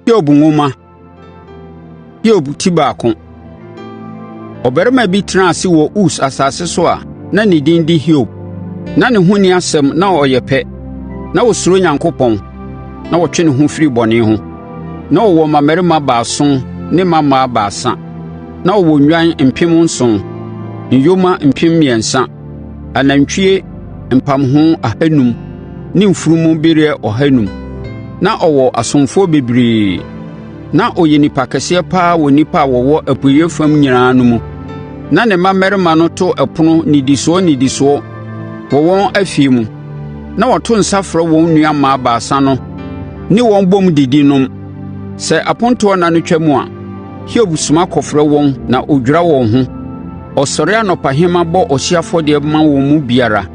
Hiob Nwoma Hiob Ti baako Ɔbarima bi tenaa ase wɔ Us asase so a na ne din de Hiob. Na ne ho nni asɛm na ɔyɛ pɛ. Na ɔsuro Onyankopɔn, na ɔtwe ne ho firi bɔne ho. Na ɔwɔ mmammarima baason ne mmammaa baasa. Na ɔwɔ nnwan 7,000, nyoma 3,000, anantwie mpamho ahanum ne mfunumu bereɛ 500. Na ɔwɔ asomfoɔ bebree. Na ɔyɛ onipa kɛseɛ pa ara wɔ nnipa a wɔwɔ Apueeɛ fam nyinaa no mu. Na ne mmammarima no to ɛpono nnidisoɔ nnidisoɔ wɔ wɔn afie mu, na wɔto nsa frɛ wɔn nua mmaa baasa no ne wɔn bom didi nom. Sɛ apontoɔ nna no twam a, Hiob soma kɔfrɛ wɔn na ɔdwira wɔn ho. Ɔsɔre anɔpahema bɔ ɔhyeɛ afɔdeɛ ma wɔn mu biara,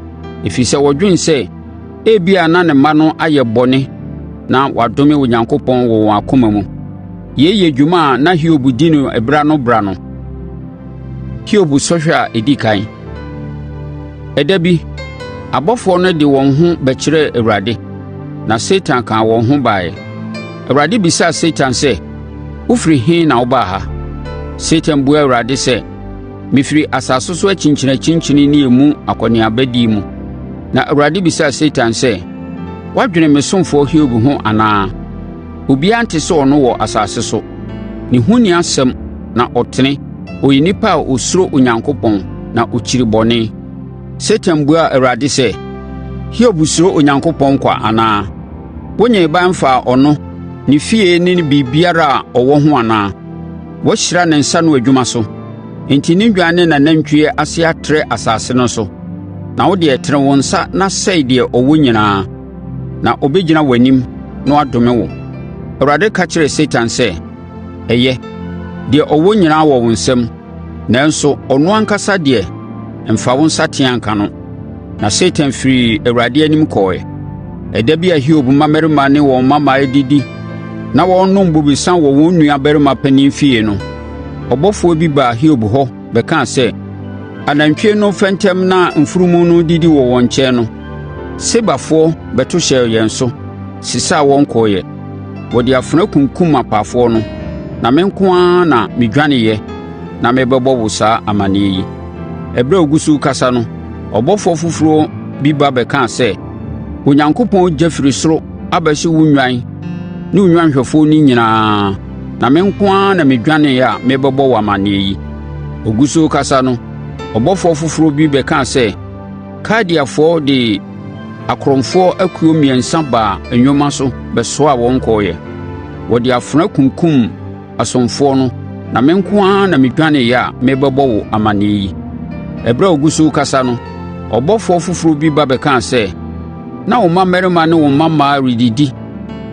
ɛfiri sɛ ɔdwene sɛ, ebia na ne mma no ayɛ bɔne na wɔadome Onyankopɔn wɔ wɔn akoma mu. Yei yɛ dwuma a na Hiob di no berɛ-ano-berɛ-ano. Hiob Sɔhwɛ a Ɛdi Kan Ɛda bi, abɔfoɔ no de wɔn ho bɛkyerɛɛ Awurade, na Satan kaa wɔn ho baeɛ. Awurade bisaa Satan sɛ, “Wofiri he na wobaa ha?” Satan buaa Awurade sɛ, “Mefiri asase so akyinkyinakyinkyini ne emu akɔneabadie mu.” Na Awurade bisaa Satan sɛ, “Woadwene me ɔsomfoɔ Hiob ho anaa? Obiara nte sɛ ɔno wɔ asase so. Ne ho nni asɛm na ɔtene; ɔyɛ onipa a ɔsuro Onyankopɔn na ɔkyiri bɔne.” Satan buaa Awurade sɛ, “Hiob suro Onyankopɔn kwa anaa? Wonnyee ban mfaa ɔno, ne fie ne biribiara a ɔwɔ ho anaa? Woahyira ne nsa ano adwuma so, enti ne nnwan ne n'anantwie ase atrɛ asase no so. Na wo deɛ, tene wo nsa na sɛe deɛ ɔwɔ nyinaa, na ɔbɛgyina w'anim na wadome wo.” Awurade ka kyerɛɛ Satan sɛ, “Ɛyɛ, deɛ ɔwɔ nyinaa wɔ wo nsam, nanso ɔno ankasa deɛ, mfa wo nsateaa nka no.” Na Satan firii Awurade anim kɔeɛ. Ɛda bi a Hiob mmammarima ne wɔn mmammaa redidi na wɔrenom bobesa wɔ wɔn nua barima panin fie no, ɔbɔfoɔ bi baa Hiob hɔ bɛkaa sɛ, “Anantwie no refɛntɛm na mfunumu no redidi wɔ wɔn nkyɛn no, Sebafoɔ bɛto hyɛɛ yɛn so, sesaa wɔn kɔeɛ. Wɔde afena kunkumm apaafoɔ no, na me nko ara na medwaneeɛ na merebɛbɔ wo saa amaneɛ yi.” Ɛberɛ a ɔgu so rekasa no, ɔbɔfoɔ foforɔ bi ba bɛkaa sɛ, “Onyankopɔn ogya firi soro abɛhye wo nnwan ne wo nnwanhwɛfoɔ no nyinaa, na me nko ara na medwaneeɛ a merebɛbɔ wo amaneɛ yi.” Ɔgu so rekasa no, ɔbɔfoɔ foforɔ bi bɛkaa sɛ, “Kaldeafoɔ de akorɔmfoɔ akuo mmiɛnsa baa nyoma so bɛsoaa wɔn kɔeɛ. Wɔde afena kunkumm asomfoɔ no na me nko ara na medwaneeɛ a merebɛbɔ wo amaneɛ yi.” Ɛberɛ a ɔgu so rekasa no, ɔbɔfoɔ foforɔ bi ba bɛkaa sɛ, “Na wo mmammarima ne wo mmammaa redidi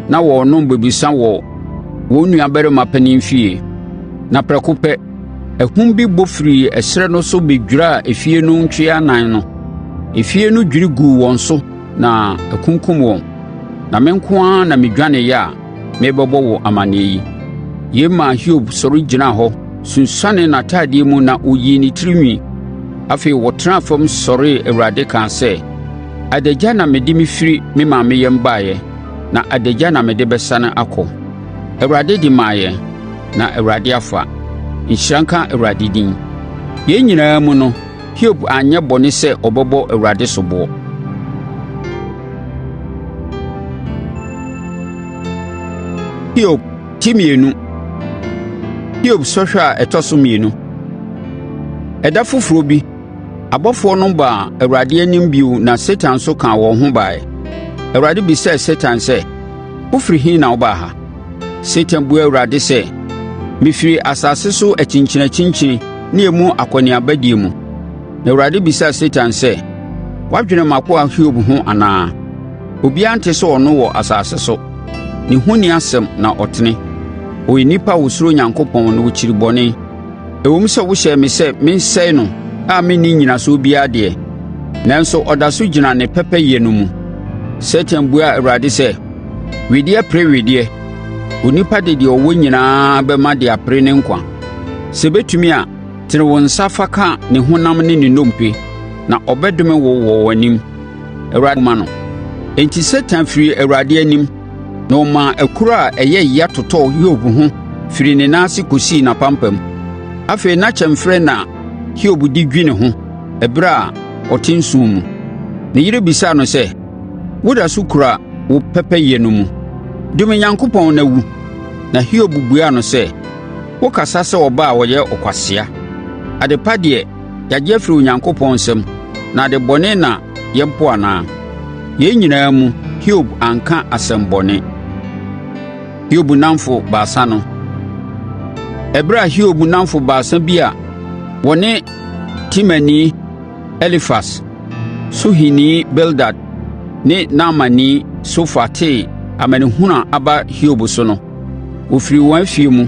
na wɔrenom bobesa wɔ wɔn nuabarima panin fie, na prɛko pɛ, ahum bi bɔ firii ɛserɛ no so bɛdwiraa efie no ntwea ɛnan no. Efie no dwiri guu wɔn so na akunkum wɔn, na me nko ara na medwaneeɛ a merebɛbɔ wo amaneɛ yi.” Yei maa Hiob sɔre gyinaa hɔ, sunsuanee n'atadeɛ mu na ɔyii ne tirinwi. Afei, ɔtenaa fam sɔree Awurade kaa sɛ, “Adagya na mede mefiri me maame yam baeɛ, na adagya na mede bɛsane akɔ. Awurade de maeɛ, na Awurade afa. Nhyira nka Awurade din.” Yei nyinaa mu no, Hiob anyɛ bɔne sɛ ɔbɛbɔ Awurade soboɔ. Hiob ti mmienu Hiob sɔhwɛ a ɛtɔ so mmienu Ɛda foforɔ bi, abɔfoɔ no baa Awurade anim bio na Satan nso kaa wɔn ho baeɛ. Awurade bisaa Satan sɛ, “Wofiri he na wobaa ha?” Satan buaa Awurade sɛ, “Mefiri asase so akyinkyinakyinkyini ne emu akɔneabadie mu.” Na Awurade bisaa Satan sɛ, “Woadwene m'akoa Hiob ho anaa? Obiara nte sɛ ɔno wɔ asase so. Ne ho nni asɛm na ɔtene. Ɔyɛ onipa a ɔsuro Onyankopɔn na ɔkyiri bɔne. Ɛwom sɛ wohyɛɛ me sɛ mensɛe no a menni nnyinasoɔ biara deɛ, nanso ɔda so gyina ne pɛpɛyɛ no mu.” Satan buaa Awurade sɛ, “Wedeɛ pere wedeɛ. Onipa de deɛ ɔwɔ nyinaa bɛma de apere ne nkwa. Sɛ ɛbɛtumi a, tene wo nsa fa ka ne honam ne ne nnompe, na ɔbɛdome wo wɔ w'anim.” Awurade ma no. Enti Satan firii Awurade anim. Na ɔmaa akuro a ɛyɛ yea totɔɔ Hiob ho firi ne nan ase kɔsii n'apampam. Afei na kyɛmferɛ na Hiob de dwi ne ho ɛberɛ a ɔte nsõ mu. Ne yere bisaa no sɛ, “Woda so kura wo pɛpɛyɛ no mu? Dome Onyankopɔn na wu!” Na Hiob buaa no sɛ, “Wokasa sɛ ɔbaa a ɔyɛ ɔkwasea. Ade pa deɛ, yɛagye afiri Onyankopɔn nsam, na ade bɔne na yɛmpo anaa?” Yei nyinaa mu, Hiob anka asɛm bɔne. Hiob Nnamfo Baasa No. Ɛberɛ a Hiob nnamfo baasa bi a wɔne Temanni Elifas, Suhini Bildad ne Naamani Sofar tee amanehunu a aba Hiob so no, wɔfirii wɔn afie mu,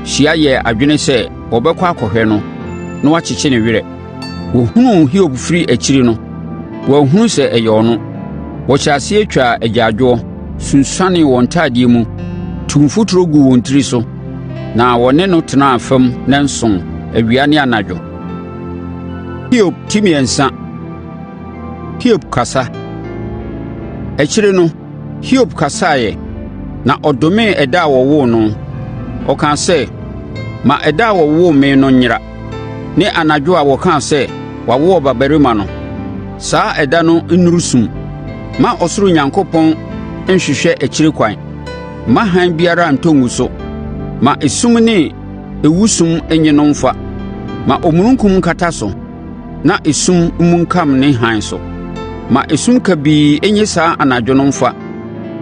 hyia yɛɛ adwene sɛ wɔbɛkɔ akɔhwɛ no na wɔakyekye ne werɛ. Wɔhunuu Hiob firi akyiri no, wɔanhunu sɛ ɛyɛ ɔno. Wɔhyɛɛ aseɛ twaa agyaadwoɔ, sunsuanee wɔn ntadeɛ mu, tuu mfuturo guu wɔn tiri so, na wɔne no tenaa fam nnanson, awia ne anadwo. Hiob ti mmiɛnsa. Hiob kasa. Akyire no, Hiob kasaeɛ, na ɔdomee ɛda a wɔwoo no. Ɔkaa sɛ, “Ma ɛda a wɔwoo me no nyera, ne anadwo a wɔkaa sɛ, ‘Wɔawo ɔbabarima no!’ Saa ɛda no nnuru sum; mma ɔsoro Onyankopɔn nhwehwɛ akyire kwan, mma hann biara ntɔ ngu so. Ma esum ne ewusum nnye no mfa; ma omununkum nkata so na esum mmunkam ne hann so. Ma esum kabii nnye saa anadwo no mfa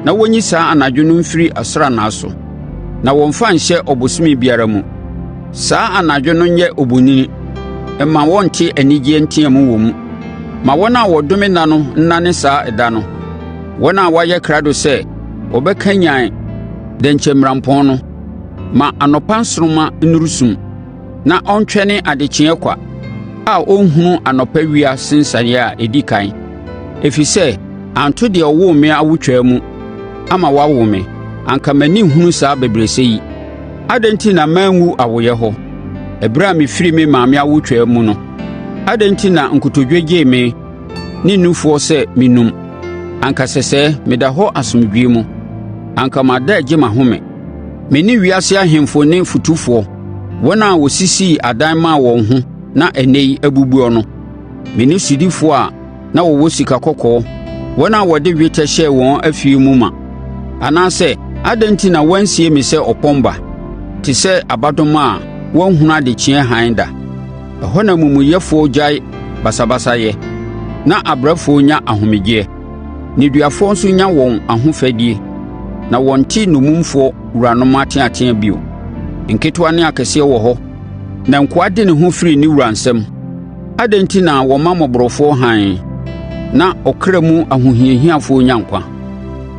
na wɔnyi saa anadwo no mfiri asranna so na wɔmmfa nhyɛ ɔbosome biara mu. Saa anadwo no nyɛ obonini; mma wɔnnte anigyeɛ nteam wɔ mu. Ma wɔn a wɔdome nna no nnane saa ɛda no, wɔn a wɔayɛ krado sɛ wɔbɛkanyane dɛnkyɛmmirampɔn no. Ma anɔpa nsoromma nnuru sum, na ɔntwɛne adekyeeɛ kwa, a ɔnhunu anɔpa wia nsensaneɛ a ɛdi ɛkan, ɛfiri sɛ anto deɛ ɔwoo me awotwaa mu ama wawo me, anka m'ani nhunu saa abɛbrɛsɛ yi. Adɛn enti na manwu awoeɛ hɔ, ɛberɛ a mefiri me maame awotwaa mu no? Adɛn enti na nkotodwe gyee me ne nufoɔ sɛ mennum? Anka sɛsɛɛ meda hɔ asomdwoeɛ mu; anka mada regye m'ahome. Me ne wiase ahemfo ne fotufoɔ, wɔn a wɔsisii adan maa wɔn ho na ɛnnɛ yi abubuo no. Me ne sodifoɔ a na wɔwɔ sikakɔkɔɔ, wɔn a wɔde dwetɛ hyɛɛ wɔn afie mu ma. Anaasɛ adɛn enti na wɔansie me sɛ ɔpɔn ba, te sɛ abadomaa a wanhunu adekyeeɛ hann da? Ɛhɔ na amumuyɛfoɔ gyae basabasayɛ na abrɛfoɔ nya ahomegyeɛ. Nneduafoɔ nso nya wɔn ahofadie na wɔnte nnommumfoɔ wuranom ateatea bio. Nketewa ne akɛseɛ wɔ hɔ, na nkoa de ne ho firi ne wura nsam. Adɛn enti na wɔmma mmɔborɔfoɔ hann, na ɔkra mu ahohiahiafoɔ nya nkwa?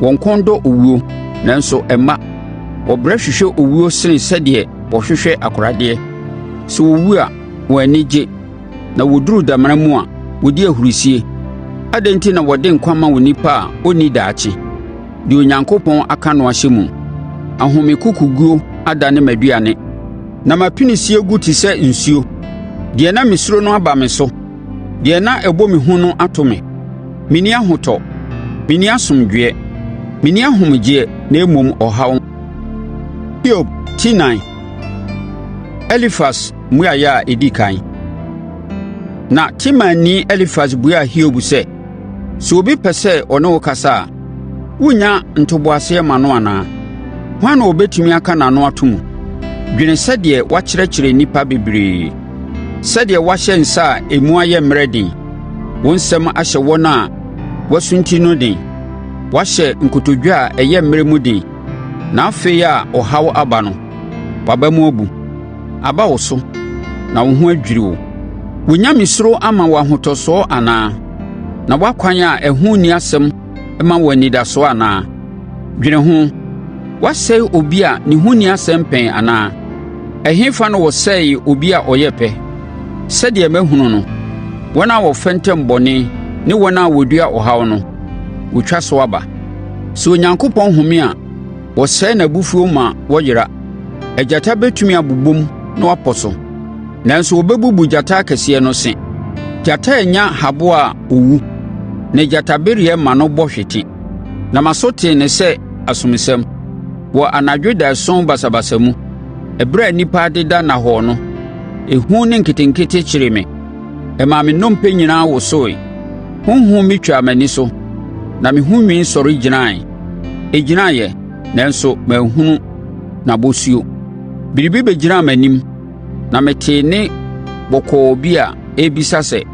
Wɔn kɔn dɔ owuo, nanso ɛmma; wɔbrɛ hwehwɛ owuo sene sɛdeɛ wɔhwehwɛ akoradeɛ. Sɛ wɔwu a, wɔn ani gye, na wɔduru damena mu a, wɔdi ahurisie. Adɛn enti na wɔde nkwa ma onipa a ɔnni daakye, deɛ Onyankopɔn aka no ahyɛ mu? Ahome kokoguo adane m'aduane, na m'apinisie gu te sɛ nsuo. Deɛ na mesuro no aba me so; deɛ na ɛbɔ me hu no ato me. Menni ahotɔ, menni asomdwoeɛ, menni ahomegyeɛ na mmom ɔhaw. Hiob ti 4. Elifas mmuaeɛ a ɛdi ɛkan. Na Temanni Elifas buaa Hiob sɛ, “Sɛ obi pɛ sɛ ɔne wo kasa a, worennya ntoboaseɛ mma no anaa? Hwan na ɔbɛtumi aka n'ano ato mu? Dwene sɛdeɛ woakyerɛkyerɛ nnipa bebree, sɛdeɛ woahyɛ nsa a emu ayɛ mmerɛ den. Wo nsɛm ahyɛ wɔn a wɔasunti no den; woahyɛ nkotodwe a ɛyɛ mmerɛ mu den. Na afei a ɔhaw aba no, w'aba mu abu; aba wo so, na wo ho adwiri wo. Wo nyamesuro ama wo ahotosoɔ anaa, na w'akwan a ɛho nni asɛm ma wo anidasoɔ anaa? Dwene ho: Wɔasɛe obi a ne ho nni asɛm pɛn anaa? Ɛhefa na wɔsɛee obi a ɔyɛ pɛ? Sɛdeɛ mahunu no, wɔn a wɔfɛntɛm bɔne ne wɔn a wɔdua ɔhaw no, wɔtwa so aba. Sɛ Onyankopɔn home a, wɔsɛe n'abufuo ma wɔyera. Agyata bɛtumi abobom na wɔapɔ so, nanso wɔbɛbubu gyata akɛseɛ no se. Gyata renya haboa a ɔwu, na gyatabereɛ ma no bɔ hwete. Na m'aso tee no sɛ asomsɛm. Wɔ anadwo daeɛso basabasa mu, ɛberɛ a nnipa adeda nnahɔɔ no, ehu ne nketenkete kyeree me; ɛmaa me nnompe nyinaa wosoeɛ. Honhom bi twaa m'ani so, na me ho nwi sɔre gyinaeɛ. Ɛgyinaeɛ, nanso manhunu n'abɔsuo. Biribi bɛgyinaa m'anim, na metee nne bɔkɔɔ bi a ɛrebisa sɛ,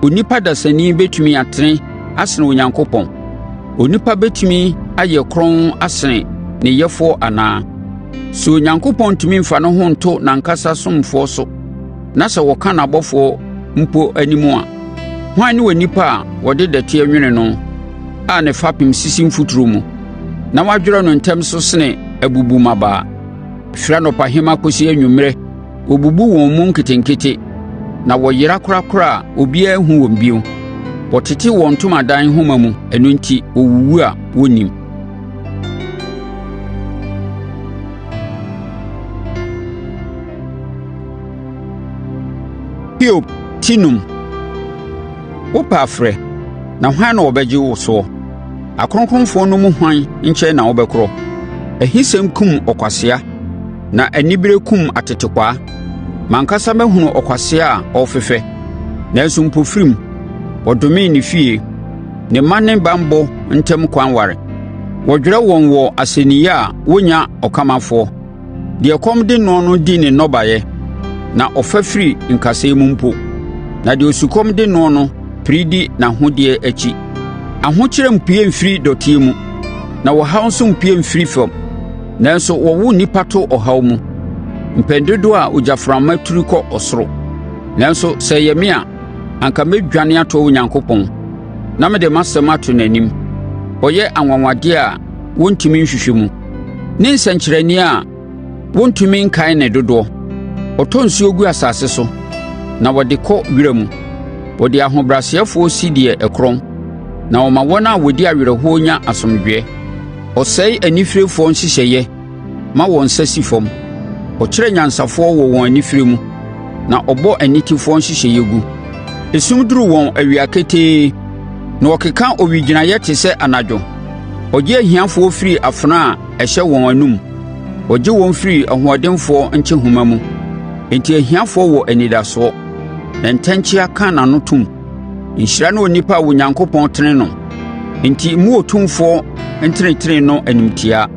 “Onipa dasani bɛtumi atene asene Onyankopɔn? Onipa bɛtumi ayɛ kronn asene ne Yɛfoɔ anaa? Sɛ Onyankopɔn ntumi mfa ne ho nto n'ankasa asomfoɔ so, na sɛ ɔka n'abɔfoɔ mpo anim a, hwan ne onipa a wɔde dɔteɛ anwene no a ne fapem sisi mfuturo mu, na wɔadwerɛ no ntɛm so sene abubummabaa? Ɛfiri anɔpahema kɔsi anwummerɛ wɔbubu wɔn mu nketenkete na wɔyera korakora a obiara nhu wɔn bio. Wɔtete wɔn ntomadan nhoma mu ɛno enti wɔwuwu a wɔnnim. Hiob Ti 5 Wopɛ a frɛ, na hwan na ɔbɛgye wo soɔ? Akronkronfoɔ no mu hwan nkyɛn na wobɛkorɔ? Ahisɛm kum ɔkwasea na anibereɛ kum atetekwaa. M'ankasa mahunu ɔkwasea a ɔrefefɛ, nanso mpofirim, wɔdomee ne fie. Ne mma ne banbɔ ntam kwan ware; wɔdwerɛ wɔn wɔ asɛnniiɛ a wɔnnya ɔkamafoɔ. Deɛ ɛkɔm de noɔ no di ne nnɔbaeɛ na ɔfa firi nkasɛɛ mu mpo, na deɛ osukɔm de noɔ no pere di n'ahodeɛ akyi. Ahokyere mpue mfiri dɔteɛ mu, na ɔhaw nso mpue mfiri fam. Nanso wɔwo nnipa to ɔhaw mu mpɛn dodoɔ a ogyaframa turi kɔ ɔsoro. Nanso sɛ ɛyɛ me a, anka mɛdwane atoa Onyankopɔn na mede m'asɛm ato n'anim. Ɔyɛ anwanwadeɛ a wɔntumi nhwehwɛ mu ne nsɛnkyerɛnneɛ a wɔntumi nkan ne dodoɔ. Ɔtɔ nsuo gu asase so na ɔde kɔ wira mu. Ɔde ahobrɛasefoɔ si deɛ ɛkorɔn, na ɔma wɔn a wɔdi awerɛhoɔ nya asomdwoeɛ. Ɔsɛe anifirefoɔ nhyehyɛeɛ ma wɔn nsa si fam. Ɔkyere anyansafoɔ wɔ wɔn anifire mu, na ɔbɔ anitefoɔ nhyehyɛeɛ gu. Esum duru wɔn awia ketee, na wɔkeka owigyinaeɛ te sɛ anadwo. Ɔgye ahiafoɔ firi afena a ɛhyɛ wɔn anom, ɔgye wɔn firi ɔhoɔdenfoɔ nkyehoma mu. Enti ahiafoɔ wɔ anidasoɔ, na ntɛnkyea ka n'ano tom. Nhyira ne onipa a Onyankopɔn tene no, enti mmu Otumfoɔ ntenetene no animtiaa.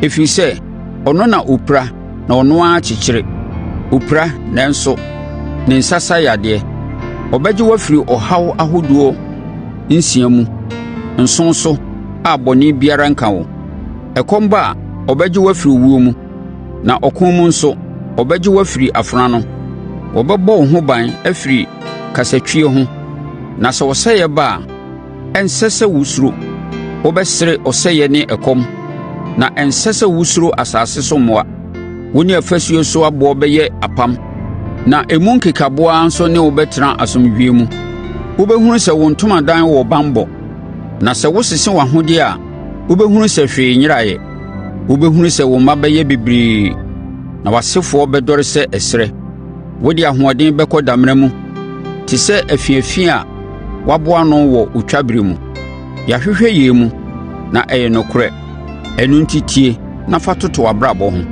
Ɛfiri sɛ, ɔno na ɔpira na ɔno ara kyekyere, ɔpira nanso ne nsa sa yadeɛ. Ɔbɛgye wo afiri ɔhaw ahodoɔ nsia mu, nson so a bɔne biara renka wo. Ɛkɔm ba a, ɔbɛgye wo afiri owuo mu, na ɔko mu nso, ɔbɛgye wo afiri afena ano. Wɔbɛbɔ wo ho ban afiri kasatwie ho, na sɛ ɔsɛeɛ ba a, ɛnsɛ sɛ wosuro. Wobɛsere ɔsɛeɛ ne ɛkɔm, na ɛnsɛ sɛ wosuro asase so mmoa. Wo ne afasuo so aboɔ bɛyɛ apam, na emu nkekaboa nso ne wo bɛtena asomdwoeɛ mu. Wobɛhunu sɛ wo ntomadan wɔ banbɔ, na sɛ wosese w'ahodeɛ a, wobɛhunu sɛ hwee nyeraeɛ. Wobɛhunu sɛ wo mma bɛyɛ bebree, na w'asefoɔ bɛdɔre sɛ ɛserɛ. Wode ahoɔden bɛkɔ damena mu te sɛ afiafi a wɔaboa ano wɔ otwa berɛ mu. Yɛahwehwɛ yei mu, na ɛyɛ nokorɛ. Ɛno enti tie na fa toto w'abrabɔ ho.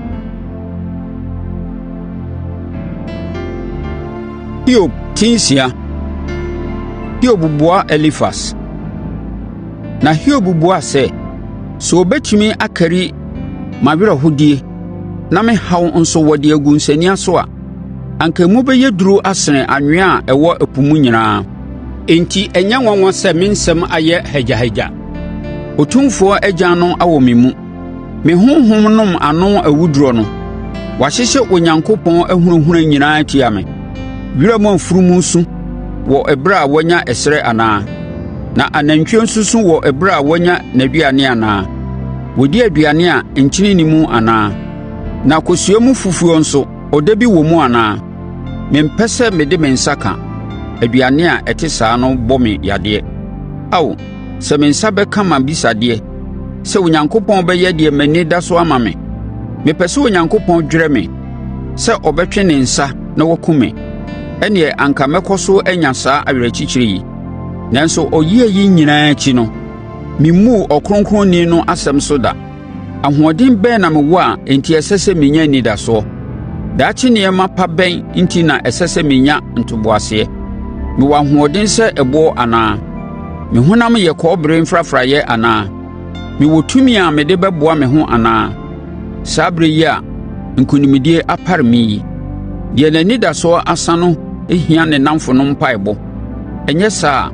Hiob Ti 6 Hiob bua Elifas Na Hiob buaa sɛ, “Sɛ wɔbɛtumi akari m'awerɛhodie na me haw nso wɔde agu nsania so a, anka emu bɛyɛ duru asene anwea a ɛwɔ ɛpo mu nyinaa. Enti ɛnyɛ nwanwa sɛ me nsɛm ayɛ hagyahagya, Otumfoɔ agyan no awɔ me mu. Me honhom nom ano awuduro no; wɔahyehyɛ Onyankopɔn ahunahuna nyinaa atia me. Wiram afunumu su wɔ ɛberɛ a wanya ɛserɛ anaa? Na anantwie nso su wɔ ɛberɛ a wanya n'aduane anaa? Wɔdi aduane a nkyene nni mu anaa? Na kosua mu fufuo nso, ɔdɛ bi wɔ mu anaa? Mempɛ sɛ mede me nsa ka; aduane a ɛte saa no bɔ me yadeɛ. Ao, sɛ me nsa bɛka m'abisadeɛ, sɛ Onyankopɔn bɛyɛ deɛ m'ani da so ama me! Mepɛ sɛ Onyankopɔn dwerɛ me, sɛ ɔbɛtwe ne nsa na wakum me, ɛnneɛ anka mɛkɔ so anya saa awerɛkyekyerɛ yi. Nanso ɔyea yi nyinaa akyi no, memmuu Ɔkronkronni no asɛm so da. Ahoɔden bɛn na mewɔ a enti ɛsɛ sɛ menya anidasoɔ? Daakye nneɛma pa bɛn enti na ɛsɛ sɛ menya ntoboaseɛ? Mewɔ ahoɔden sɛ ɛboɔ anaa? Me honam yɛ kɔbere mfrafraeɛ anaa? Mewɔ tumi a mede bɛboa me ho anaa, saa ɛberɛ yi a nkonimdie apare me yi? Deɛ n'anidasoɔ asa no hia ne nnamfonom mpaeɛbɔ, ɛnyɛ saa a,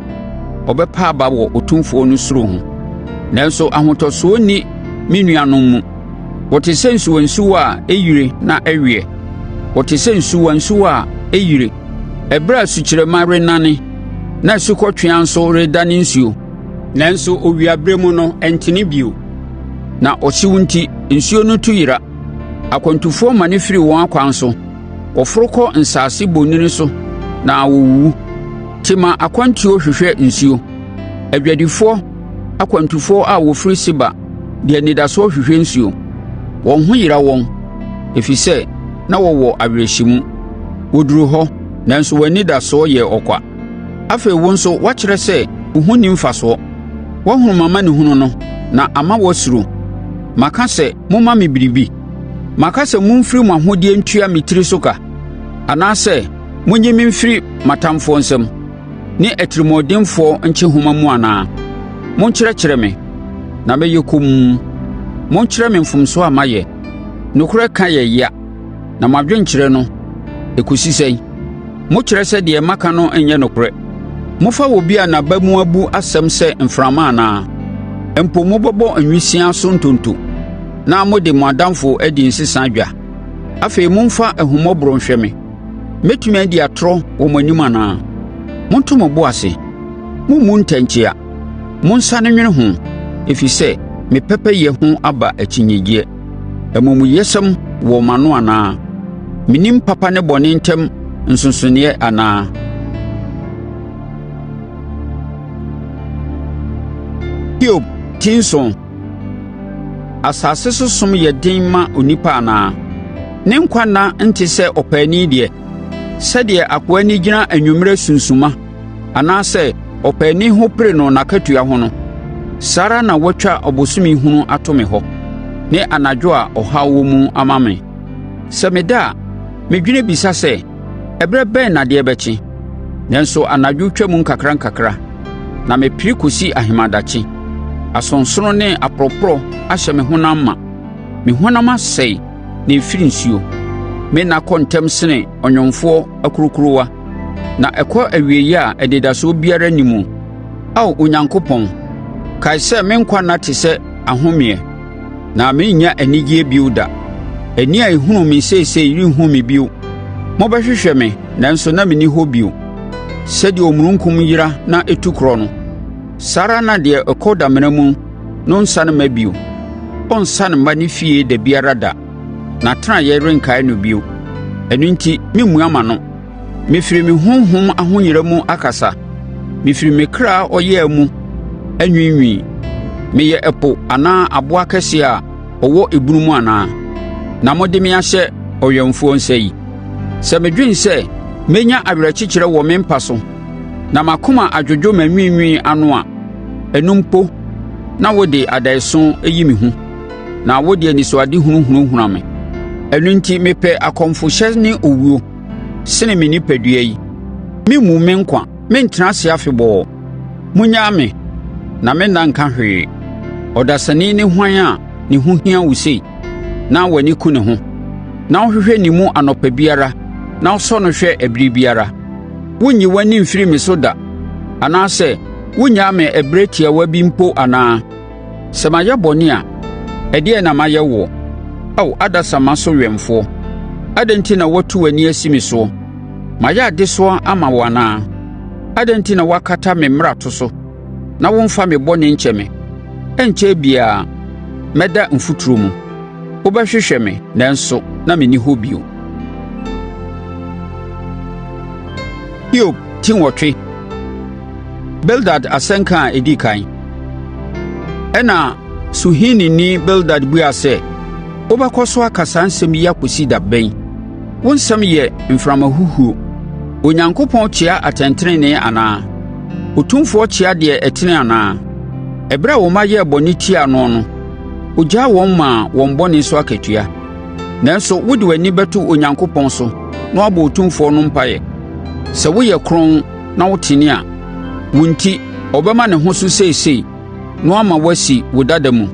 ɔbɛpa aba wɔ Otumfoɔ no suro ho. Nanso ahotosoɔ nni me nuanom mu. Wɔte sɛ nsuwansuwa a ɛyire na ɛweɛ, wɔte sɛ nsuwansuwa a ɛyire ɛberɛ a sukyerɛmma renane na asukɔtweaa nso redane nsuo. Nanso owiaberɛ mu no ɛntene bio, na ɔhyew nti nsuo no tu yera. Akwantufoɔ mane firi wɔn akwan so, wɔforo kɔ nsase bonini so na wɔwuwu. Tema akwantuo hwehwɛ nsuo; adwadifoɔ akwantufoɔ a wɔfiri Seba de anidasoɔ hwehwɛ nsuo. Wɔn ho yera wɔn, ɛfiri sɛ na wɔwɔ awerɛhyɛmu. Wɔduruu hɔ, nanso wɔn anidasoɔ yɛɛ ɔkwa. Afei wo nso woakyerɛ sɛ wo ho nni mfasoɔ; woahunu m'amanehunu no na ama woasuro. Maka sɛ, “Momma me biribi? Maka sɛ momfiri mo ahodeɛ ntua me tiri so ka? Anaasɛ monnye me mfiri m'atamfoɔ nsam ne atirimuɔdenfoɔ nkyehoma mu anaa?” Monkyerɛkyerɛ me, na mɛyɛ komm; monkyerɛ me mfomsoɔ a mayɛ. Nokorɛ ka yɛ yea, na mo adwenkyerɛ no, ɛkɔsi sɛn? Mokyerɛ sɛ deɛ maka no nyɛ nokorɛ? Mofa obi a n'aba mu abu asɛm sɛ mframa anaa? Mpo mobɛbɔ nwisiaa so ntonto na mode mo adamfo adi nsesa dwa. Afei momfa ahummɔborɔ nhwɛ me. Mɛtumi adi atorɔ wɔ mo anim anaa? Monto mo bo ase, mommu ntɛnkyea. Monsane nnwene ho, ɛfiri sɛ me pɛpɛyɛ ho aba akyinnyegyeɛ. Amumuyɛsɛm wɔ m'ano anaa? Mennim papa ne bɔne ntam nsonsonoeɛ anaa? Hiob Ti 7 Asase so som yɛ den ma onipa anaa? Ne nkwa nna nte sɛ ɔpaani deɛ? Sɛdeɛ akoa ani gyina anwummerɛ sunsumma anaasɛ ɔpaani ho pere no n'akatua ho no, saa ara na wɔatwa ɔbosome hunu ato me hɔ, ne anadwo a ɔhaw wɔ mu ama me. Sɛ meda a, medwene bisa sɛ, ‘Ɛberɛ bɛn na adeɛ bɛkye?’ Nanso anadwo twam nkakrankakra, na mepere kɔsi ahemadakye. Asonsono ne aporɔporɔ ahyɛ me honam ma; me honam asɛe na ɛfiri nsuo. Me nna kɔ ntɛm sene ɔnwomfoɔ akurokurowa, na ɛkɔ awieeɛ a anidasoɔ biara nni mu. Ao Onyankopɔn, kae sɛ me nkwa nna te sɛ ahomeɛ, na merennya anigyeɛ bio da. Ani a ɛhunu me seesei renhunu me bio; mobɛhwehwɛ me nanso na menni hɔ bio. Sɛdeɛ omununkum yera na ɛtu korɔ no, saa ara na deɛ ɔkɔ damena mu no nsane mma bio. Ɔrensane mma ne fie da biara da. N'atenaeɛ renkae no bio. Ɛno enti meremmua m'ano; mefiri me honhom ahoyera mu akasa, mefiri me kra ɔyea mu anwiinwii. Meyɛ ɛpo anaa aboa kɛseɛ a ɔwɔ ebunu mu anaa, na mode me ahyɛ ɔwɛmfoɔ nsa yi? Sɛ medwene sɛ mɛnya awerɛkyekyerɛ wɔ me mpa so na m'akoma adwodwo m'anwiinwii ano a, ɛno mpo na wode adaeɛso yi me hu na wode anisoadehunu hunahuna me. Ɛno enti mepɛ akɔmfohyɛ ne owuo sene me onipadua yi. Meremmu me nkwa; merentena ase afebɔɔ. Monnyaa me, na me nna nka hwee. Ɔdasani ne hwan a ne ho hia wo sei, na w'ani ku ne ho, na wohwehwɛ ne mu anɔpa biara na wosɔ no hwɛ ɛberɛ biara? Worenyi w'ani mfiri me so da anaasɛ wonnyaa me ɛberɛ tiawa bi mpo anaa? Sɛ mayɛ bɔne a, ɛdeɛn na mayɛ woɔ, Ao adasamma so wɛmfoɔ? Adɛn enti na woatu w'ani asi me soɔ? Mayɛ adesoa ama wo anaa? Adɛn enti na woakata me mmarato so na womfa me bɔne nkyɛ me? Ɛrenkyɛre biara mɛda mfuturo mu; wobɛhwehwɛ me nanso na menni hɔ bio.” Hiob Ti 8 Bildad Asɛnka a ɛdi ɛkan. Ɛnna Suhini Bildad buaa sɛ, “Wobɛkɔ so aka saa nsɛm yi akɔsi da bɛn? Wo nsɛm yɛ mframa huhuo. Onyankopɔn kyea atɛntenenee anaa? Otumfoɔ kyea deɛ ɛtene anaa? Ɛberɛ a wo mma yɛɛ bɔne tiaa noɔ no, Ɔgyaa wɔn maa wɔn bɔne so akatua. Nanso wode w'ani bɛto Onyankopɔn so na woabɔ Otumfoɔ no mpaeɛ. Sɛ woyɛ kronn na wotene a, wo enti ɔbɛma ne ho so seesei na wama woasi wo dada mu.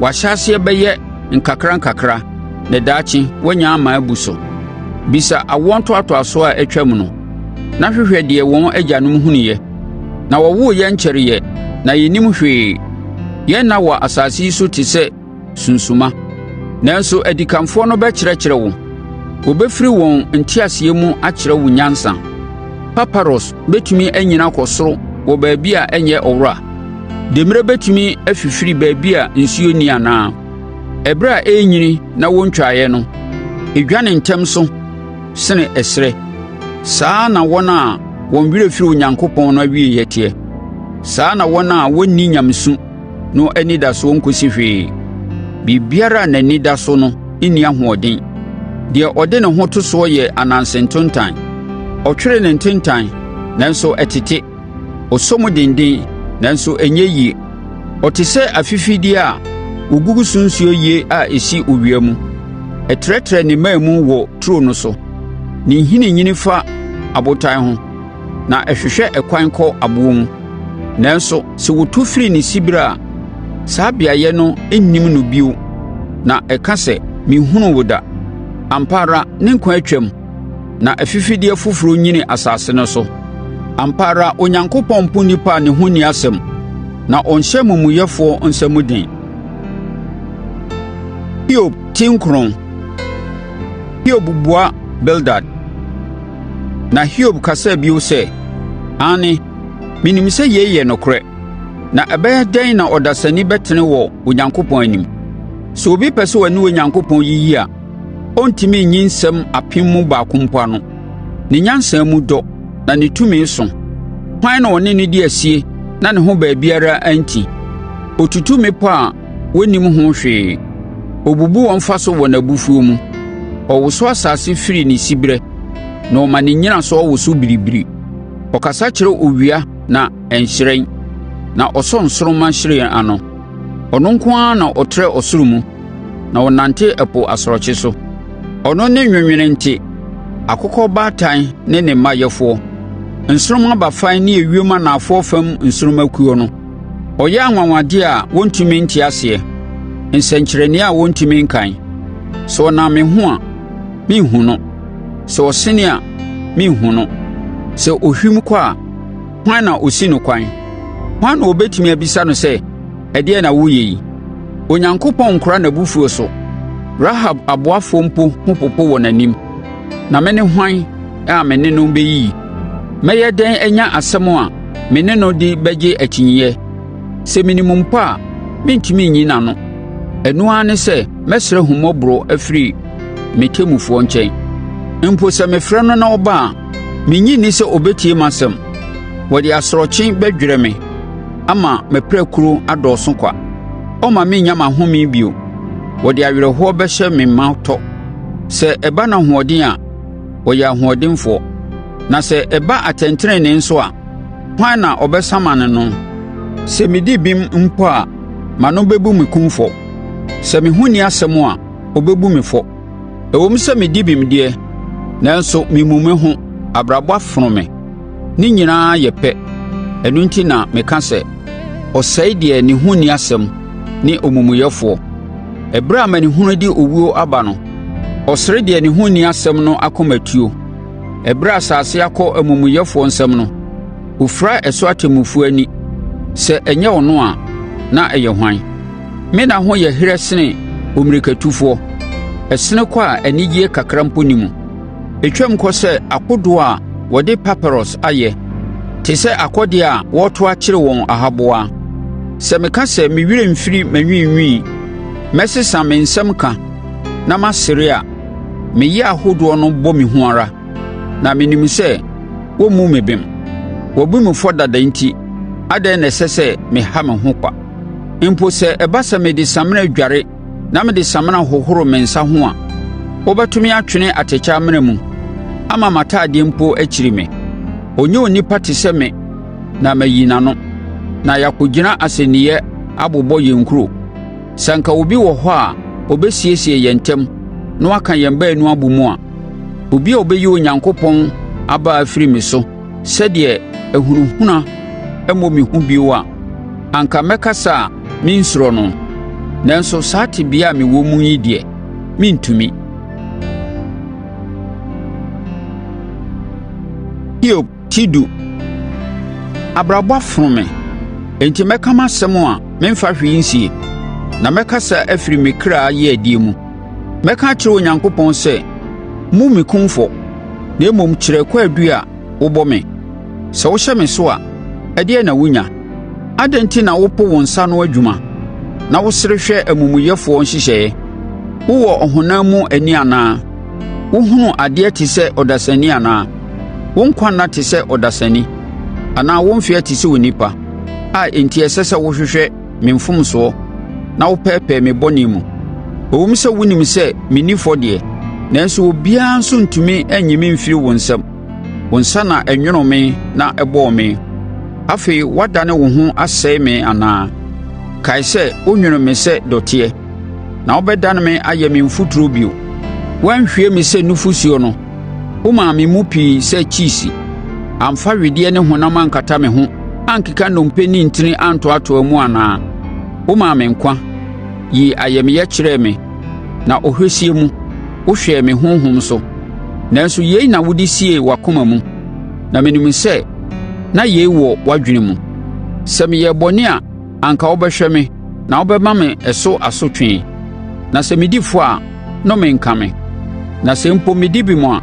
W'ahyɛaseɛ bɛyɛ nkakra nkakra na daakye woanya ama abu so. Bisa awoɔ ntoatoasoɔ a atwam no, na hwehwɛ deɛ wɔn agyanom hunuiɛ. Na wɔwoo yɛn nkyɛreeɛ na yɛnnim hwee, yɛn nna wɔ asase yi so te sɛ sunsumma. Nanso adikanfoɔ no bɛkyerɛkyerɛ wo, wɔbɛfiri wɔn nteaseɛ mu akyerɛ wo nyansa. Paparɔs bɛtumi anyini akɔ soro wɔ baabi a ɛnyɛ ɔwora? Demmire bɛtumi afifiri baabi a nsuo nni anaa? Ɛberɛ a ɛrenyini na wɔntwaeɛ no, ɛdwane ntɛm so sene ɛserɛ. Saa ara na wɔn a wɔn werɛ firi Onyankopɔn no awieeɛ teɛ. Saa ara na wɔn a wɔnni nyamesu no anidasoɔ nkɔsi hwee. Biribiara a n'ani da so no nni ahoɔden. Deɛ ɔde ne ho to soɔ yɛ ananse ntontan; ɔtwere ne ntentan, nanso ɛtete. Ɔsɔ mu denden, nanso ɛnyɛ yie. Ɔte sɛ afifideɛ a wɔgugu so nsuo yie a ɛsi owia mu. Ɛtrɛtrɛ ne mman mu wɔ turo no so; ne nhini nyini fa abotan ho na ɛhwehwɛ ɛkwan kɔ aboɔ mu. Nanso sɛ wɔtu firi ne siberɛ a, saa beaeɛ no nnim no bio na ɛka sɛ, ‘Menhunuu wo da.’ Ampa ara ne nkwa atwam na afifideɛ foforɔ nyini asase no so. Ampa ara Onyankopɔn mpo onipa a ne ho nni asɛm, na ɔnhyɛ amumuyɛfoɔ nsa mu den. Hiob Ti 9 Hiob bua Bildad Na Hiob kasaa bio sɛ, “Aane, menim sɛ yei yɛ nokorɛ; na ɛbɛyɛ dɛn na ɔdasani bɛtene wɔ Onyankopɔn anim? Sɛ obi pɛ sɛ ɔne Onyankopɔn yiyi a, ɔrentumi nyi nsɛm apem mu baako mpo ano. Ne nyansa mu dɔ na ne tumi so. Hwan na ɔne no di asie na ne ho baabiara anti? Ɔtutu mmepɔ a wɔnnim ho hwee; ɔbubu wɔn fa so wɔ n'abufuo mu. Ɔwoso asase firi ne siberɛ na ɔma ne nnyinasoɔ woso biribiri. Ɔkasa kyerɛ owia na ɛnhyerɛn, na ɔsɔ nsoromma hyerɛn ano. Ɔno nko ara na ɔtrɛ ɔsoro mu na ɔnante ɛpo asorɔkye so. Ɔno ne Nwenwenente, Akokɔbaatan ne ne mma yɛfoɔ, nsoromma bafan ne ewiem anafoɔ fam nsorommakuo no. Ɔyɛ anwanwadeɛ a wɔntumi nte aseɛ, nsɛnkyerɛnneɛ a wɔntumi nkan. Sɛ ɔnam me ho a, merenhu no; sɛ ɔsene a, merenhu no. Sɛ ɔhwim kɔ a, hwan na ɔsi no kwan? Hwan na ɔbɛtumi abisa no sɛ, ‘Ɛdeɛn na woreyɛ yi?’ Onyankopɔn nkora n'abufuo so; Rahab aboafoɔ mpo ho popo wɔ n'anim. Na me ne hwan a me ne no bɛyiyi? Mɛyɛ dɛn anya asɛm a me ne no de bɛgye akyinnyeɛ? Sɛ menim mpo a, merentumi nyi n'ano. Ɛno ara ne sɛ mɛsrɛ ahummɔborɔ afiri me temmufoɔ nkyɛn. Mpo sɛ mefrɛ no na ɔba a, mennye nni sɛ ɔbɛtie m'asɛm. Wɔde asorɔkye bɛdwerɛ me ama m'apirakuro adɔɔso kwa. Ɔremma mennya m'ahome bio; wɔde awerɛhoɔ bɛhyɛ me ma tɔ. Sɛ ɛba no ahoɔden a, ɔyɛ ɔhoɔdenfoɔ! Na sɛ ɛba atɛntenenee nso a, hwan na ɔbɛsamane no? Sɛ medi bem mpo a, m'ano bɛbu me kumfɔ; sɛ me ho nni asɛm a, ɔbɛbu me fɔ. Ɛwom sɛ medi bem deɛ, nanso memmu me ho; abrabɔ afono me. Ne nyinaa yɛ pɛ. Ɛno enti na meka sɛ, ‘Ɔsɛe deɛ ne ho nni asɛm ne omumuyɛfoɔ.’ Ɛberɛ a amanehunu de owuo aba no, ɔsere deɛ ne ho nni asɛm no akomatuo. Ɛberɛ a asase akɔ amumuyɛfoɔ nsam no, ɔfira ɛso atemmufoɔ ani. Sɛ ɛnyɛ ɔno a, na ɛyɛ hwan? Me nna ho yɛ herɛ sene ommirikatufoɔ; ɛsene kɔ a anigyeɛ kakra mpo nni mu. Ɛtwam kɔ sɛ akodoɔ a wɔde paparɔs ayɛ, te sɛ akɔdeɛ a wɔreto akyere wɔn ahaboa. Sɛ meka sɛ me werɛ remfiri m'anwiinwii, mɛsesa me nsɛm ka na masere a, me yea ahodoɔ no bɔ me hu ara, na menim sɛ wɔremmu me bem. Wɔabu me fɔ dada enti adɛn na ɛsɛ sɛ meha me ho kwa? Mpo sɛ ɛba sɛ mede samina dware na mede samina hohoro me nsa ho a, wobɛto me atwene atɛkyɛ amena mu ama m'atadeɛ mpo akyiri me. Ɔnyɛ onipa te sɛ me na mayi n'ano, na yɛakɔgyina asɛnniiɛ abobɔ yɛn nkuro. Sɛ anka obi wɔ hɔ a ɔbɛsiesie yɛn ntam na waka yɛn baanu abɔ mu a, obi a ɔbɛyi Onyankopɔn abaa afiri me so sɛdeɛ ahunahuna mmɔ me hu bio a, anka mɛkasa a merensuro no. Nanso saa tebea a mewɔ mu yi deɛ, merentumi. Hiob Ti du Abrabɔ afono me; enti mɛka m'asɛm a meremfa hwee nsie, na mɛkasa afiri me kra yeadie mu. Mɛka akyerɛ Onyankopɔn sɛ: Mmu me kumfɔ, na mmom kyerɛ kwaadu a wobɔ me. Sɛ wohyɛ me so a, ɛdeɛn na wonya? Adɛn enti na wopo wo nsa ano adwuma na wosere hwɛ amumuyɛfoɔ nhyehyɛeɛ? Wowɔ ɔhonam mu ani anaa? Wohunu adeɛ te sɛ ɔdasani anaa? Wo nkwa nna te sɛ ɔdasani, anaa wo mfeɛ te sɛ onipa, a enti ɛsɛ sɛ wohwehwɛ me mfomsoɔ na wopɛɛpɛɛ me bɔne mu? Ɛwom sɛ wonim sɛ menni fɔ deɛ, nanso obiara nso rentumi nnye me mfiri wo nsam. Wo nsa na ɛnwonoo me na ɛbɔɔ me. Afei woadane wo ho asɛe me anaa? Kae sɛ wonwonoo me sɛ dɔteɛ. Na wobɛdane me ayɛ me mfuturo bio? Woanhwie me sɛ nufosuo no womaa me mu pii sɛ kyiisi. Amfa wedeɛ ne honam ankata me ho ankeka nnompe ne ntini antoatoa mu anaa? Womaa me nkwa, yii ayamyɛ kyerɛɛ me na ɔhwɛsie mu, wohwɛɛ me honhom so. Nanso yei na wode siee w'akoma mu, na menim sɛ na yei wɔ w'adwene mu. Sɛ meyɛɛ bɔne a anka wobɛhwɛ me na wobɛma me ɛso asotwe. Na sɛ medi fɔ a, nnome nka me! Na sɛ mpo medi bem a,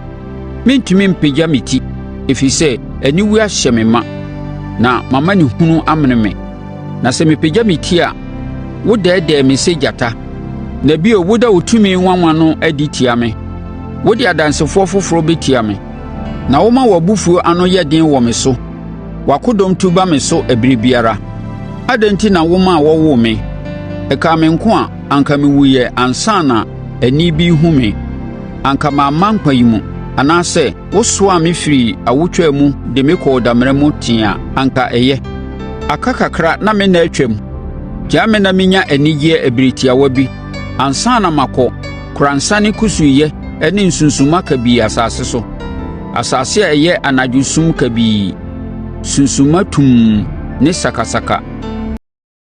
merentumi mpagya me ti, ɛfiri sɛ aniwuo ahyɛ me ma na m'amanehunu amene me. Na sɛ mepagya me ti a, wodɛɛdɛɛ me sɛ gyata, na bio woda wo tumi nwanwa no adi tia me. Wode adansefoɔ foforɔ bɛtia me, na woma w'abufuo ano yɛ den wɔ me so. W'akodɔm tu ba me so ɛberɛ biara. Adɛn enti na womaa wɔwoo me? Ɛkaa me nko a anka mewuiɛ ansa na ani bi rehunu me. Anka mamma nkwa yi mu, anaasɛ wosoaa me firii awotwaa mu de me kɔɔ damena mu tee a, anka ɛyɛ. Aka kakra na me nna atwam; gyaa me na menya anigyeɛ ɛberɛ tiawa bi ansa na makɔ koransane kusuuyɛ ne sunsumma kabii asase so, asase a ɛyɛ anadwo sum kabii, sunsumma tumm ne sakasaka.